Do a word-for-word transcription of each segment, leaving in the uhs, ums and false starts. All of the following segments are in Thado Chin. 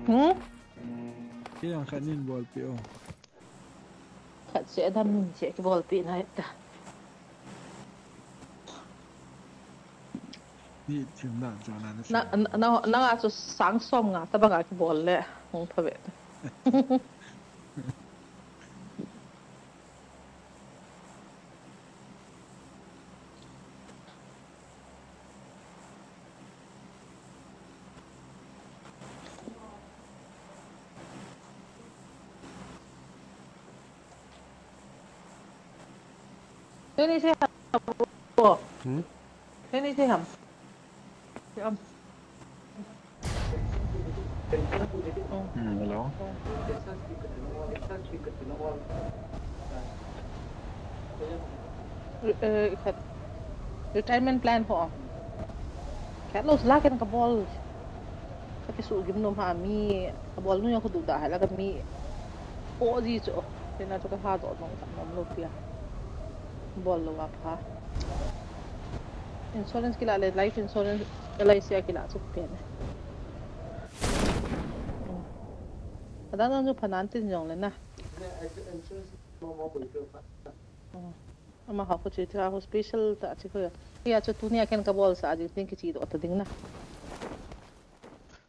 Hmm? Kei jong khat nin bolpeh o. Khat seh dam nin seh kibolpeh na ta. Ni thim na chu na na. Na, na, na, nanga chu sang som nga tabanga kibol le hung pha ve. Teni se ham. Hmm? Teni se ham. Hmm, hello. Re-, eh, khat retirement plan ho. Khat lo sila ken kabol. Kati su gim nom ha mi kabol nu ya khu du da ha la ka mi. O ji chu. Tena chu ka ha do nom nom lo tia. Bol lo a pha. Insurance kila le, life insurance, L I C a kila chu pen. Hmm. Adang dang chu phanan tin jong le na. Hmm. Ama ha khu chu tia khu special ta chi khu. Tia chu tunia ken kabol sa jing tin kichi do ta ding na.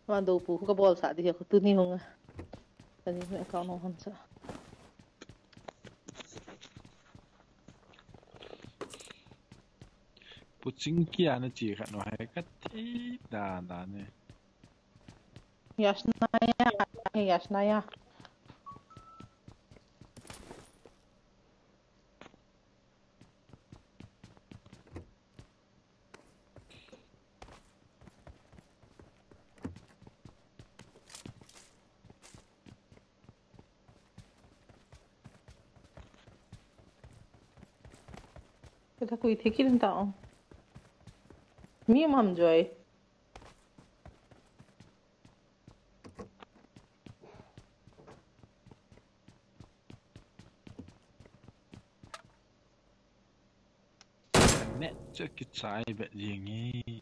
Van do pu khu kabol sa di khu tuni hung a. Ani me account hung hon sa. Puching kia na chi khat no hai ka ti da da ne. Yashnaya, Yashnaya. Kita kui thei kit ta. Mi mam joi. Net chu kichai be jing e.